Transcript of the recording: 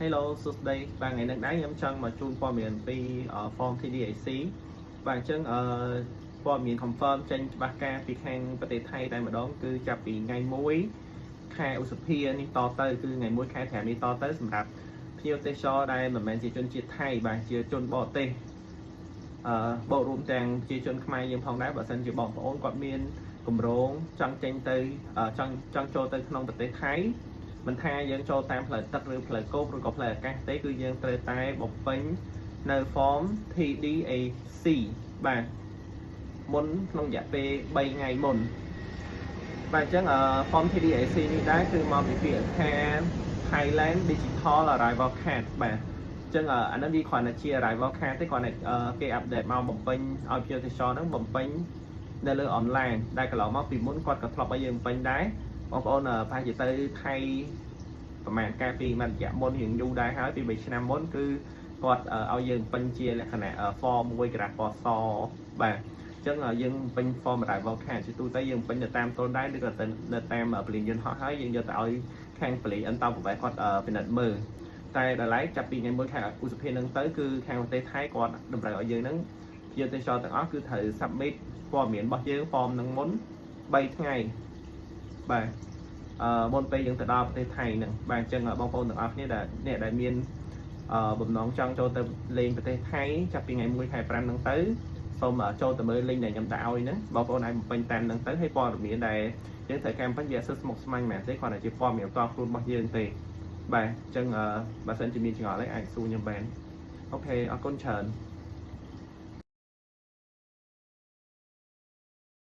Hello សួស្តីបាទថ្ងៃនេះដែរខ្ញុំចង់មកជូនព័ត៌មានពី form TDAC បាទអញ្ចឹងអឺព័ត៌មាន confirm ចេញច្បាស់ការពីខាងប្រទេសថៃតែម្ដងគឺចាប់ពីថ្ងៃ1ខែឧសភានេះតទៅគឺថ្ងៃ1ខែ5នេះតទៅសម្រាប់ភ្ញៀវទេសចរដែលមិនមែនជាជនជាតិថៃបាទជាជនបរទេសអឺបូករួមទាំងប្រជាជនខ្មែរយើងផងដែរបើសិនជាបងប្អូនគាត់មានគម្រោងចង់ចេញទៅចង់ចង់ចូលទៅក្នុងប្រទេសថៃ មិនថាយើងចូលតាមផ្លូវទឹកឬផ្លូវគោកឬក៏ផ្លូវអាកាសទេគឺយើងត្រូវតែបំពេញនៅ form TDAC បាទមុនក្នុងរយៈពេល3ថ្ងៃមុនបាទអញ្ចឹង form TDAC នេះដែរគឺមកពីពាក្យថា Thailand Digital Arrival Card បាទអញ្ចឹងអានេះវាគ្រាន់តែជា arrival card ទេគ្រាន់តែគេ update មកបំពេញឲ្យភ្ញៀវទេសចរហ្នឹងបំពេញនៅលើ online ដែលកន្លងមកពីមុនគាត់ក៏ធ្លាប់ឲ្យយើងបំពេញដែរបងប្អូនប្រហែលជាទៅថៃប្រហែលកាលពីមួយរយៈមុនរៀងយូរដែរហើយពី3ឆ្នាំមុនគឺគាត់ឲ្យយើងពេញជាលក្ខណៈ form មួយក្រាស់ពណ៌សបាទអញ្ចឹងយើងពេញ form arrival card ជាទូទៅយើងពេញទៅតាមទល់ដែនឬក៏ទៅនៅតាមពលានយន្តហោះហើយយើងយកទៅឲ្យខាងប៉ូលីសអន្តោប្រវេសន៍គាត់ពិនិត្យមើលតែដល់ឡែកចាប់ពីថ្ងៃ1ខែឧសភានឹងទៅគឺខាងប្រទេសថៃគាត់តម្រូវឲ្យយើងនឹងភ្ញៀវទេសចរទាំងអស់គឺត្រូវ submit ព័ត៌មានរបស់យើង form នឹងមុន3ថ្ងៃបាទអឺមុនពេលយើងទៅដល់ប្រទេសថៃហ្នឹងបាទអញ្ចឹងបងប្អូនទាំងអស់គ្នាដែលអ្នកដែលមានអឺបំណងចង់ចូលទៅលេងប្រទេសថៃចាប់ពីថ្ងៃ1ខែ5ហ្នឹងទៅសូមចូលទៅមើល link ដែលខ្ញុំដាក់ឲ្យហ្នឹងបងប្អូនអាចបំពេញតាមហ្នឹងទៅហើយព័ត៌មានដែលយើងត្រូវការបំពេញវាអត់សូវស្មុគស្មាញមែនទេគ្រាន់តែជាព័ត៌មានផ្ទាល់ខ្លួនរបស់យើងទេបាទអញ្ចឹងបើសិនជាមានចម្ងល់អីអាចសួរខ្ញុំបាន OK អរគុណច្រើន។